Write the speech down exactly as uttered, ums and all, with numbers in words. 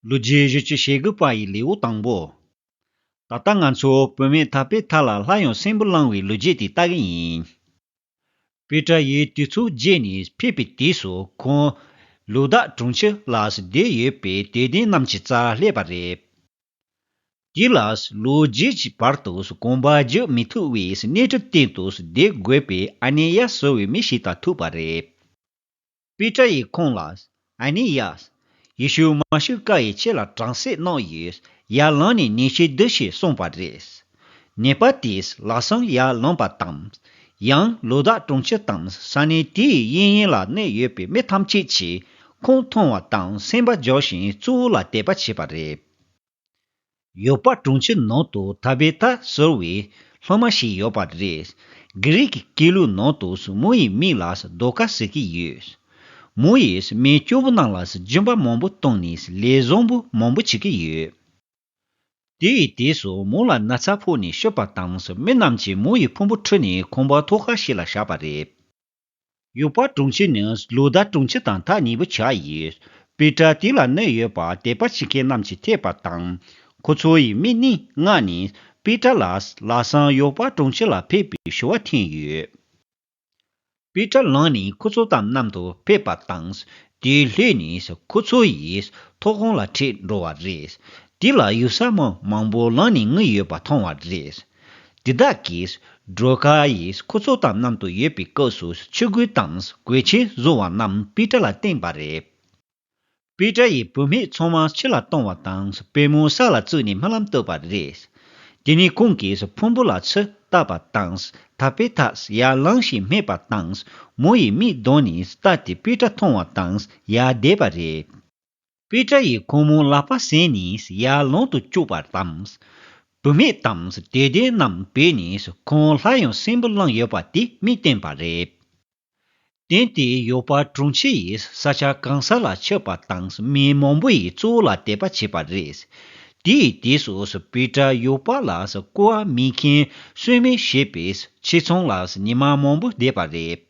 ལོ་རྒྱུས་བཞི་བཅུ་ཞེ་དགུ་པ་ཡི་ལེའུ་དང་པོ། ད་ལྟ་ང་ཚོ་བུད་མེད་ཐ་པེ་ཐ་ལ་སླར་ཡང་གསོན་པོ་བསླངས་པའི་ལོ་རྒྱུས་དེ་ལྟ་གི་ཡིན། པེ་ཏྲ་ཡིས་དུས་ཚོད་བརྗེས་ནས་ཕེབས་པའི་དུས་སུ་ཁོང་ལུ་དཱ་གྲོང་ཁྱེར་ལ་བསྡད་ཡོད་པའི་དད་ལྡན་རྣམས་ཀྱི་རྩར་སླེབས་པ་རེད། དེ་ལ་ལོ་རྒྱུས་ཀྱི་བར་དུ་གོམ་པ་རྒྱག་མི་ཐུབ་པའི་གནས་གྲུབ་སྟེང་དུ་བསྡད་དགོས་པའི་ཨ་ནེ་ཡ་ཟེར་བའི་མི་ཞིག་དང་ཐུག་པ་རེད། པེ་ཏྲ་ཡིས་ཁོང་ལ། ཨ་ནེ་ཡ། ཡེ་ཤུ་མ་ཤི་ཀ་ཡིས་ཁྱེད་ལ་དྲག་སྐྱེད་གནང་ཡོད། ཡར་ལངས་ནས་ནད་གཞི་འདི་ཞེས་གསུངས་པ་རེད། ནད་པ་དེས་ལམ་སང་ཡར་ལངས་པ་དང་། ཡང་ལུ་དཱ་གྲོང་ཁྱེར་དང་ས་གནས་དེའི་གཡས་གཡོན་ལ་གནས་ཡོད་པའི་མི་ཐམས་ཅད་ཀྱིས་ཁོང་མཐོང་བ་དང་སེམས་པ་འཇོག་བཞིན་གཙོ་བོ་ལ་དད་པ་བྱས་པ་རེད། ཡོ་པ་གྲོང་ཁྱེར་ནང་དུ་ཐ་བེ་ཐ་ཟེར་བའི་སློབ་མ་ཞིག་ཡོད་པ་རེད། གྷི་རིག་གི་སྐད་ལུགས་ནང་དུ་མོ་ཡི་མིང་ལ་དོ་ཀ་ཟེར་གྱི་ཡོད། མོ་ཡིས་མི་སྐྱོ་པོ་རྣམས་ལ་སྦྱིན་པ་མང་པོ་བཏང་ནས་ལས་བཟང་པོ་མང་པོ་བྱེད་ཀྱི་ཡོད། དེ་ཡི་དུས་སུ་མོ་ལ་ན་ཚ་ཕོག་ནས་ཤི་བ་དང་། མི་རྣམས་ཀྱིས་མོ་ཡི་ཕུང་པོ་ཁྲིད་ནས་ཁང་པ་ཐོག་ཁ་ཞིག་ལ་བཞག་པ་རེད། ཡོ་པ་གྲོང་ཁྱེར་ནི་ལུ་དཱ་གྲོང་ཁྱེར་དང་ཐག་ཉེ་པོ་ཆགས་ཡོད། པེ་ཏྲ་དེ་ལ་གནས་ཡོད་པ་དད་པ་བྱེད་མཁན་རྣམས་ཀྱིས་ཐོས་པ་དང་། ཁོ་ཚོ་ཡི་མིག་གཉིས་མངའ་ནས་པེ་ཏྲ་ལ་ལམ་སང་ཡོ་པ་གྲོང་ཁྱེར་ལ་ཕེབས་པའི་ཞུ་བ་ཐོན་ཡོད། པེ་ཏྲ་ལངས་ནས་ཁོ་ཚོ་དང་མཉམ་དུ་ཕེབས་པ་དང་། དེ་ལྷོད་ནས་ཁོ་ཚོ་ཡི་ཐོག་ཁང་ལ་ཁྲིད་འགྲོ་བ་རེད། དེ་ལ་ཡུགས་ས་མ་མང་པོ་ལངས་ནས་ངུས་ཡོད་པ་མཐོང་བ་རེད། དེ་དག་གིས་སྒྲོལ་དཀར་ཡིས་ཁོ་ཚོ་དང་མཉམ་དུ་ཡོད་པའི་སྐབས་སུ་ཆོས་གོས་དང་གོས་ཆེན་བཟོ་བ་རྣམས་པེ་ཏྲ་ལ་བསྟན་པ་རེད། པེ་ཏྲ་ཡིས་བུད་མེད་ཚང་མ་ཕྱི་ལ་བཏང་བ་དང་པུས་མོ་ས་ལ་བཙུགས་ནས་སྨོན་ལམ་བཏབ་པ་རེད། དེ་ནས་ཁོང་གིས་ཕུང་པོ་ལ་ཆུ་བཏབ་པ་དང་ཐ་པེ་ཐ་ཡར་ལངས་ཤིག་སྨྲས་པ་དང་མོ་ཡི་མིག་གདངས་ནས་ལྟ་སྟེ་པེ་ཏྲ་མཐོང་བ་དང་ཡར་བསྡད་པ་རེད། པེ་ཏྲ་ཡིས་ཁོང་མོ་ལག་པ་བཟུང་ནས་ཡར་ལངས་དུ་བཅུག་པ་དང་། བུད་མེད་དང་དད་ལྡན་རྣམས་བྲོས་ནས་ཁོང་སླར་ཡང་གསོན་པོ་བསླངས་ཡོད་པ་དེ་མིག་བསྟན་པ་རེད། དེ་དེ་ཡོ་པ་གྲོང་ཁྱེར་ཡི་ས་ཆ་གང་ས་ལ་ཁྱབ་པ་དང་མི་མང་པོ་ཡིས་གཙོ་བོ་ལ་དད་པ་བྱས་པ་རེད། དེ་ཡི་དུས་སུ་པེ་ཏྲ་ཡོ་པ་ལ་སྐུ་བ་མེད་མཁན་གསོལ་སྨན་ཞེས་པའི་ཆེད་ཚང་ལ་ཉི་མ་མང་པོ་བསྡད་པ་རེད།